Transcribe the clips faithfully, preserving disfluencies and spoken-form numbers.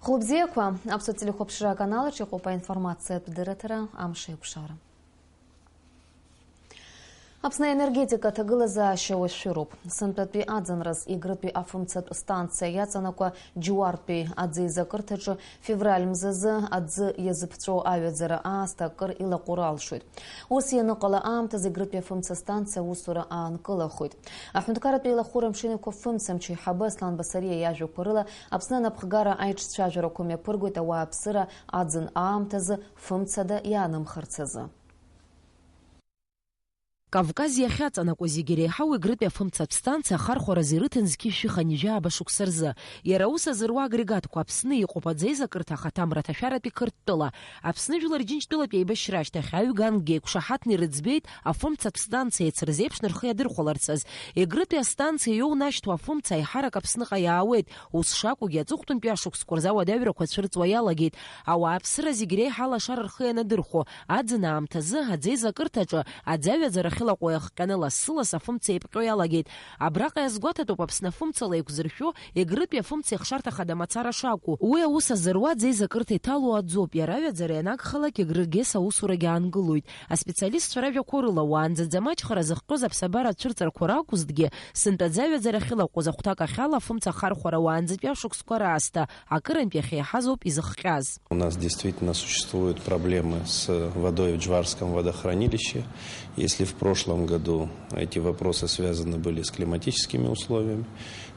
Хәылбзиақәа, Аԥсуа телехәаԥшра аканалаҿ иҟоуп аинформациатә дырраҭара Амш еиқәшара. Аԥсны аенергетика аҭагылазаашьа уашәшәыроуп. Сынтәатәи аӡынраз Егрытәи афымцатә станциа иаҵанакуа Џьуартәи аӡеизакырҭаҿы февраль мзазы аӡы иазыԥҵәо аҩаӡара аасҭа акыр илаҟәра алшоит. Ус ианыҟала аамҭазы Егрытәи афымца станциа аусура аанкылахоит. Аҳәынҭқарратә еилахәыра амшын еиқәа фымцамч аиҳабы Аслан Басариа иажәақәа рыла, Аԥсны анапхгара аиҿцәажәарақәа мҩаԥыргоит ауааԥсыра аӡын аамҭазы фымцада иаанымхарц азы. Кавказ иахьаҵанакуа зегьы иреиҳау Егрытәи афымцатә станциа ахархәараз ирыҭан зқьи жәшәи хынҩажәи жәаба шықәса рзы. Иара аус азыруа агрегатқәа Аԥсны иҟоуп аӡеизакырҭа ахаҭа мраҭашәаратәи Қырҭтәыла, Аԥсны Жәлар Џьынџьтәылатә еибашьра ашьҭахь аҩгангьы еиқәшаҳаҭны ирыӡбеит афымцатә станциа еицырзеиԥшны рхы иадырхәаларц азы. Егрытәи астанциа иоунашьҭуа афымца аиҳарак Аԥсныҟа иаауеит. Ус шакәугьы, аҵыхәтәантәи ашықәсқәа рзы ауадаҩрақәа цәырҵуа иалагеит. Ауааԥсыра зегь реиҳа алашара рхы ианадырхәо, аӡын аамҭазы аӡеизакырҭаҿы аӡы аҩаӡара ахьылаҟәуа иахҟьаны лассы-ласс афымца еиԥҟьо иалагеит. Абраҟа иазгәаҭатәуп Аԥсны афымцала еиқәзыршәо Егрытәи афымца ихшарҭа хада мацара шакәу. Уи аус азыруа аӡеизакырҭа иҭало аӡоуп, иара аҩаӡара ианагхалак Егрыгес аусурагьы аангылоит. Аспециалистцәа ражәақәа рыла, уаанӡа аӡы амаҷхара зыхҟьоз аԥсабара ацәырҵрақәа ракәызҭгьы, сынтәа аӡы аҩаӡара ахьылаҟәыз ахәҭак ахьала афымца ахархәара уаанӡатәи ашықәсқәа раасҭа акырынтә иахьеиҳаз ауп изыхҟьаз. У нас действительно существуют проблемы с водой в Джварском водохранилище. Если в прошлом году эти вопросы связаны были с климатическими условиями,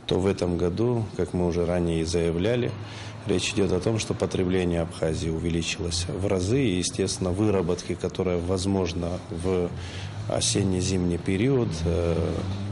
то в этом году, как мы уже ранее и заявляли, речь идёт о том, что потребление Абхазии увеличилось в разы, и, естественно, выработки, которая возможна в осенне-зимний период, э,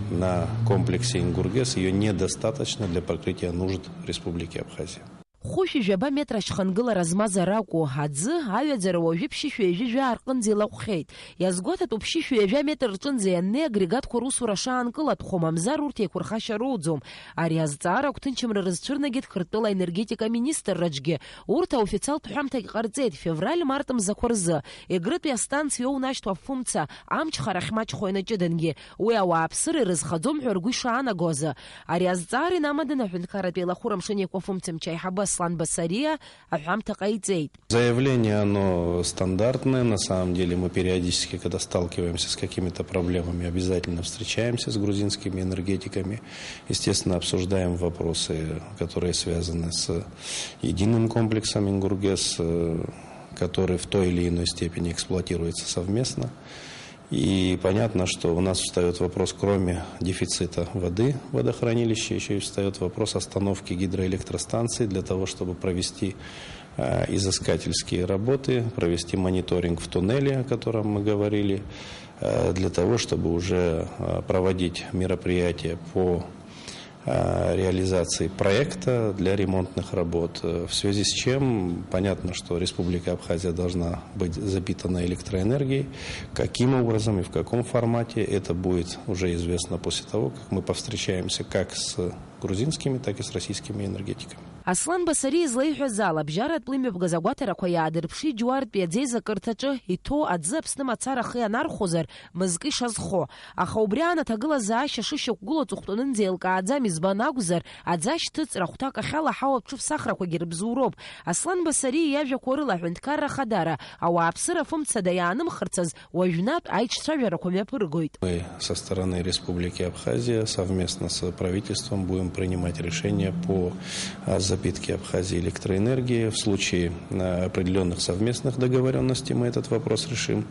на комплексе Ингургес, её недостаточно для покрытия нужд Республики Абхазия. Хәышәи жәаба метра ашьхангылара змаз аракәу, аӡы аҩаӡара уажәы ԥшьышәи ҩажәи жәаа рҟынӡа илаҟәхьеит. Иазгәаҭатәуп ԥшьышәи ҩажәа метр рҿынӡа ианнеи агрегатқәа русура шаанкылатәхо, мамзар урҭ еиқәырхашьа роуӡом. Ари азҵаара агәҭынчымра рызцәырнагеит Қырҭтәыла аенергетика аминистрраҿгьы. Урҭ аофициалтә ҳәамҭагь ҟарҵеит февраль-март мзақәа рзы. Егрытәи астанциа иоунашьҭуа афымца амчхара ахьмаҷхо ианаҷыдангьы, уи ауааԥсыра ирызхаӡом ҳәа ргәы ишаанаго азы. Ари азҵаара инамаданы аҳәынҭқарратә еилахәыра амшын еиқәа фымцамч аиҳабы Аслан Басариа аҳәамҭа ҟаиҵеит. Заявление, оно стандартное. На самом деле мы периодически, когда сталкиваемся с какими-то проблемами, обязательно встречаемся с грузинскими энергетиками. Естественно, обсуждаем вопросы, которые связаны с единым комплексом Ингургес, э, который в той или иной степени эксплуатируется совместно. И понятно, что у нас встаёт вопрос, кроме дефицита воды в водохранилище, ещё и встаёт вопрос остановки гидроэлектростанции для того, чтобы провести, э, изыскательские работы, провести мониторинг в туннеле, о котором мы говорили, э, для того, чтобы уже, э, проводить мероприятия по э, реализации проекта для ремонтных работ, э, в связи с чем понятно, что Республика Абхазия должна быть забита на электроэнергией. Каким образом и в каком формате, это будет уже известно после того, как мы повстречаемся как с грузинскими, так и с российскими энергетиками. Аслан Басариа излеиҳәаз ала, абжьаратә лымҩаԥгаз агәаҭарақәа иаадырԥшит Џьуартәи аӡеизакырҭаҿы иҭоу аӡы Аԥсны мацара ахы ианархәозар, мызкы ишазхо. Аха убри аан аҭагылазаашьа шышьақәгылоу аҵыхәтәанынӡа еилкааӡам, избан акәзар, аӡы ашьҭыҵра ахәҭак ахьала аҳауа ԥҽыфсахрақәагьы рыбзоуроуп. Аслан Басариа иажәақәа рыла, аҳәынҭқарра ахадара, ауааԥсыра афымцада иаанымхарц азы уажәнатә аиҿцәажәарақәа мҩаԥыргоит. Мы со стороны Республики Абхазия совместно с правительством будем принимать решения по, а, запитке Абхазии электроэнергией. В случае, а, определённых совместных договорённостей мы этот вопрос решим.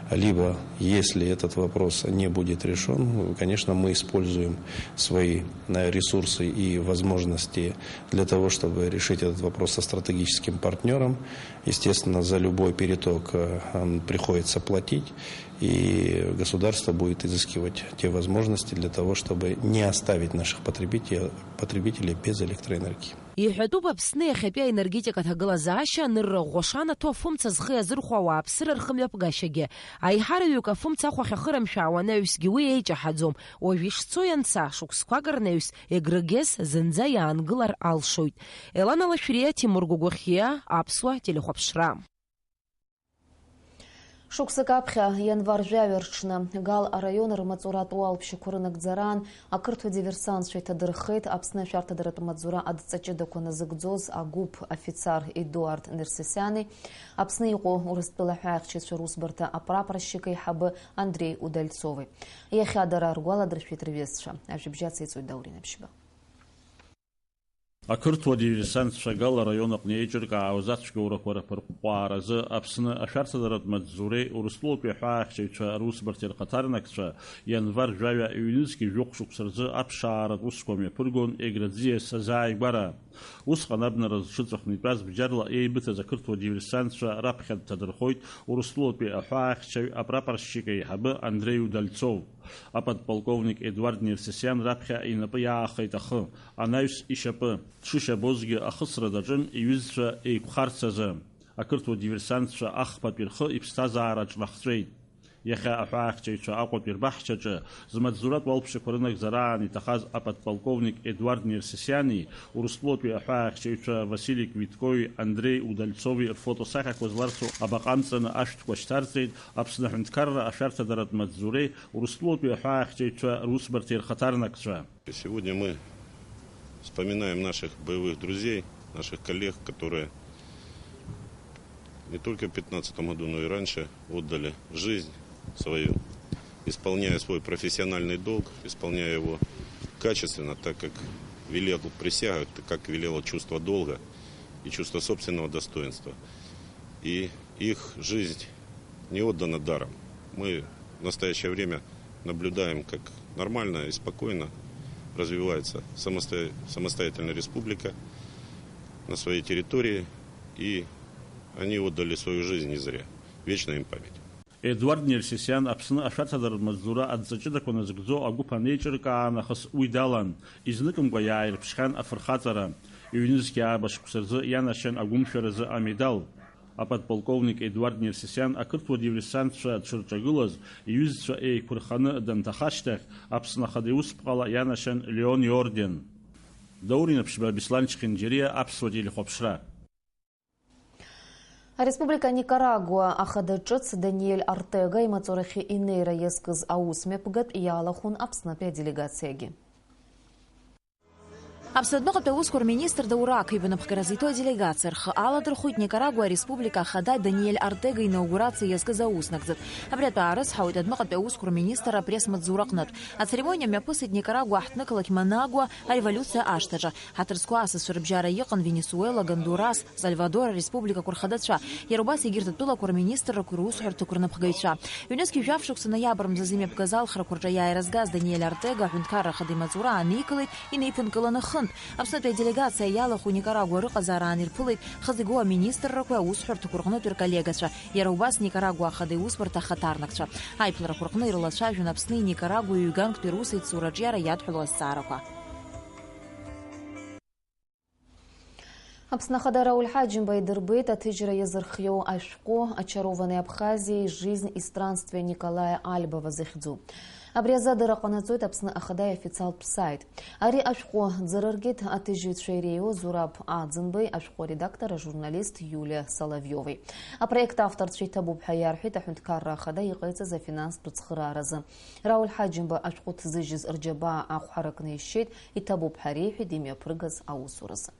Либо, если этот вопрос не будет решён, конечно, мы используем свои, э, ресурсы и возможности для того, чтобы решить этот вопрос со стратегическим партнёром. Естественно, за любой переток, э, м, приходится платить, и государство будет изыскивать те возможности для того, чтобы не оставить наших потребителей, потребителей без электроэнергии. Иҳәатәуп Аԥсны иахьатәи аенергетикатә ҭагылазаашьа анырра ӷәӷәа шанаҭо афымца зхы иазырхәо ауааԥсыра рхымҩаԥгашьагьы. Аиҳараҩык афымца ахә ахьахырымшәаауа анаҩсгьы уи еиҷаҳаӡом. Уажә ишцо ианца, шықәсқәак рнаҩс Егрыгес зынӡа иаангылар алшоит. Елана Лашәриа, Тимур Гәагәахиа, Аԥсуа телехәаԥшра. Шықәсык аԥхьа, ианвар жәаҩа рҽны, Гал араион рмаҵуратә уалԥшьақәа рынагӡараан ақырҭуа диверсантцәа иҭадырхеит Аԥсны ашәарҭадаратә маҵзура адҵа ҷыдақәа назыгӡоз агәыԥ афицар Едуард Нерсесиани, Аԥсны иҟоу Урыстәыла аҳәаахьчаҩцәа русбарҭа апрапорщик аиҳабы Андреи Удальцови. Иахьа дара ргәаладыршәеит рҩызцәа. Ажәабжь ациҵоит Даур Инаԥшьба. Ақырҭуа диверсантцәа Гал араион аҟны еиҿыркаауаз ацәгьоурақәа рыԥырҟәҟәааразы Аԥсны ашәарҭадаратә маҵзуреи Урыстәылатәи аҳәаахьчаҩцәа русбарҭеи рхаҭарнакцәа ианвар жәаҩа ҩнызқь жәохә шықәса рзы аԥшааратә усқәа мҩаԥыргон Еграӡиа сазааигәара. Усҟан абнара зҽыҵәахны итәаз бџьарла еибыҭаз ақырҭуа диверсантцәа раԥхьа дҭадырхоит Урыстәылатәи аҳәаахьчаҩ апрапорщик аиҳабы Андреи Удальцов. Аподполковник Едуард Нерсесиан раԥхьа инапы иаахеит ахы, анаҩс ишьапы. Дшышьабозгьы ахысра даҿын иҩызцәа еиқәхарц азы. Ақырҭуа диверсантцәа ахԥатәи рхы иԥсҭазаараҿ нахҵәеит. Иахьа аҳәаахьчаҩцәа Аҟәатәи рбаҳчаҿы змаҵзуратә уалԥшьақәа рынагӡараан иҭахаз аподполковник Едуард Нерсесиани Урыстәылатәи аҳәаахьчаҩцәа Васили Квиткови Андреи Удальцови рфотосахьақәа зларсу абаҟа амҵаны ашәҭқәа шьҭарҵеит Аԥсны аҳәынҭқарра ашәарҭадаратә маҵзуреи Урыстәылатәи аҳәаахьчаҩцәа русбарҭеи рхаҭарнакцәа. Сегодня мы вспоминаем наших боевых друзей, наших коллег, которые не только в пятнадцатом году, но и раньше отдали жизнь свою, исполняя свой профессиональный долг, исполняя его качественно, так как велела присяга, так как велело чувство долга и чувство собственного достоинства. И их жизнь не отдана даром. Мы в настоящее время наблюдаем, как нормально и спокойно развивается самосто-, самостоятельная республика на своей территории, и они отдали свою жизнь не зря. Вечная им память. Едуард Нерсесиан Аԥсны ашәарҭадаратә маҵзура адҵа ҷыдақәа назыгӡо агәыԥ анеиҿыркаа нахыс уи далан, изныкымкәа иааирԥшхьан афырхаҵара, ҩнызқьи ааба шықәса рзы ианашьан агәымшәаразы амедал. Аподполковник Едуард Нерсесиан ақырҭуа диверсантцәа дшырҿагылаз, иҩызцәа еиқәырханы данҭаха ашьҭахь, Аԥсны Ахада иусԥҟала ианашьан Леон иорден. Даур Инаԥшьба, Беслан Чхинџьариа, Аԥсуа телехәаԥшра. Ареспублика Никарагуа ахада ҿыц Даниель Артега имаҵурахьы инеира иазкыз аус мҩаԥгатә иалахәын Аԥснытәи аделегациагьы. Аԥсны адәныҟатәи аусқәа рминистр Даур Ақаҩба напхгара зиҭо аделегациа рхы аладырхәит Никарагуа ареспублика ахада Даниель Артега инаугурациа иазкыз аус нагӡатә. Абри атәы аарыцҳауеит адәныҟатәи аусқәа рминистр апресс-маҵзураҟнытә. Ацеремониа мҩаԥысит Никарагуа аҳҭнықалақь Манагуа ареволиуциа ашҭаҿы. Ҳаҭыр зқәу асасцәа рыбжьара иҟан Венесуела, Гондурас, Сальвадор ареспубликақәа рхадацәа, иара убас егьырҭ атәылақәа рминистррақәеи русҳәарҭақәеи рнапхгаҩцәа. Ҩнызқь жәаф шықәса ноиабр мзазы имҩаԥгаз алхрақәа рҿы аиааира згаз Даниель Артега аҳәынҭқарра ахада имаҵура ааникылеит, инеиԥынкыланы хынтә. Аԥснытәи аделегациа иалахәу Никарагуа рыҟазаара аанирԥылеит хазы игоу аминистррақәеи аусҳәарҭақәа рҟнытә рколлегацәа, иара убас Никарагуа ахада иусбарҭа ахаҭарнакцәа. Аиԥыларақәа рҟны ирылацәажәон Аԥсни Никарагуеи ҩганктәи русеицура аҿиара иадҳәалоу азҵаарақәа. Аԥсны Ахада Рауль Ҳаџьымба идырбеит аҭыжьра иазырхиоу ашәҟәы «Очарованные Абхазией: жизнь и странствия Николая Альбова» захьӡу. Абри азы адырра ҟанаҵоит Аԥсны Ахада иофициалтә саит. Ари ашәҟәы ӡырыргеит аҭыжьҩцәа иреиуоу Зураб Аӡынбеи ашәҟәы аредактор ажурналист Иулиа Соловиови. Апроект авторцәа иҭабуп ҳәа иарҳәеит Аҳәынҭқарра Ахада иҟаиҵаз афинанстә цхырааразы. Рауль Ҳаџьымба ашәҟәы ҭзыжьыз рџьабаа ахә ҳаракны ишьшьеит, иҭабуп ҳәа реиҳәеит имҩаԥыргаз аусуразы.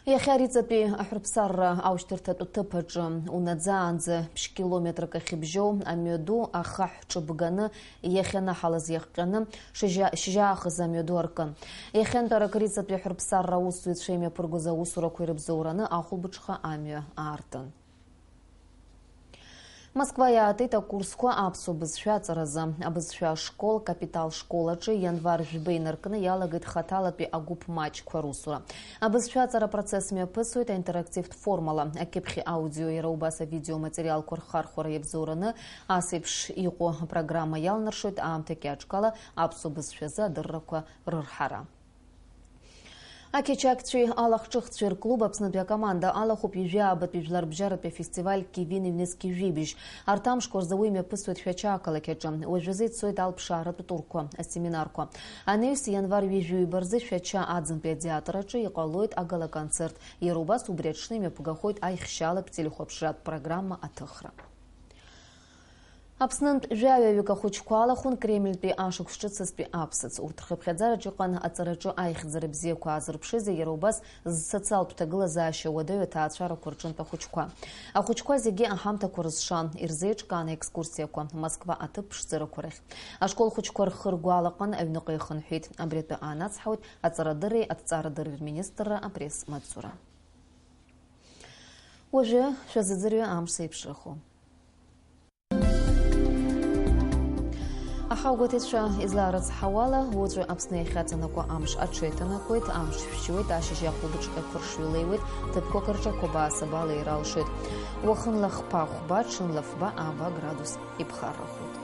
Иахьа Риҵатәи аҳәырԥсарра аушьҭырҭатә ҭыԥ аҿы унаӡаанӡа ԥшь-километрак ахьыбжьоу амҩаду ахаҳә ҿыбганы иахьанаҳалаз иахҟьаны шьыжьа-, шьыжьаахыс амҩаду аркын. Иахьантәарак Риҵатәи аҳәырԥсарра аусзуҩцәа имҩаԥыргоз аусурақәа ирыбзоураны ахәылбыҽха амҩа аартын. Москва иаатит акурсқәа аԥсуа бызшәа аҵаразы. Абызшәа ашкол, Капитал школ аҿы ианвар жәба инаркны иалагеит хаҭалатәи агәыԥ маҷқәа русура. Абызшәа аҵара апроцесс мҩаԥысуеит аинтерактивтә формала. Акьыԥхь аудио, иара убас авидео материалқәа рхархәара иабзоураны, ас еиԥш иҟоу апрограмма иалнаршоит аамҭа кьаҿкала аԥсуа бызшәазы адыррақәа рырҳара. Ақьачақьцәеи алахҿыхцәеи рклуб Аԥснытәи акоманда алахәуп ҩажәи аабатәи жәларбжьаратәи афестиваль Кивин ҩнызқь ҩажәи быжь. Арҭ амшқәа рзы уи мҩаԥысуеит Шәача ақалақь аҿы. Уажәазы ицоит алԥшааратә турқәа, асеминарқәа. Анаҩс, ианвар ҩажәи ҩба рзы Шәача аӡынтәи атеатр аҿы иҟалоит агала-концерт. Иара убас убри аҽны имҩаԥгахоит аихьшьалатә телехәаԥшратә программа аҭыхра. Аԥснынтә жәаҩаҩык ахәыҷқәа алахәын Кремльтәи ашықәс ҿыцызтәи аԥсыӡ. Урҭ рхыԥхьаӡараҿ иҟан аҵараҿы аихьӡара бзиақәа аазырԥшыз, иара убас зсоциалтә ҭагылазаашьа уадаҩу аҭаацәарақәа рҿынтә ахәыҷқәа. Ахәыҷқәа зегьы аҳамҭақәа рызшан, ирзеиҿкаан аекскурсиақәа Москва аҭыԥ ԥшӡарақәа рахь. Ашкол хәыҷқәа рхы ргәалаҟан аҩныҟа ихынҳәит. Абри атәы аанацҳауеит аҵарадырреи аҭҵаарадырреи рминистрра апресс-маҵзура. Уажәы шәазыӡырҩы амш зеиԥшрахо. Аҳауагәаҭаҩцәа излаарыцҳауала, уаҵәы Аԥсны иахьаҵанакуа амш аҽеиҭанакуеит, амш шәшьуеит, ашьыжь ахәылбыҽхақәа ршыҩлеиуеит, ҭыԥқәак рҿы ақәабаа-сабаа леира алшоит. Уахынла хԥа хәба, ҽынла фба, ааба градус иԥхаррахоит.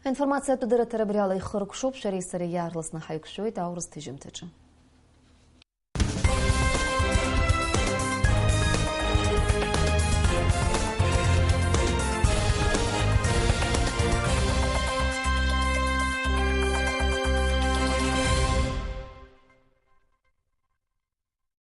Аинформациатә дырраҭара абри ала ихыркәшоуп, шәареи сареи иаарласны ҳаиқәшәоит аурыс ҭыжьымҭаҿы.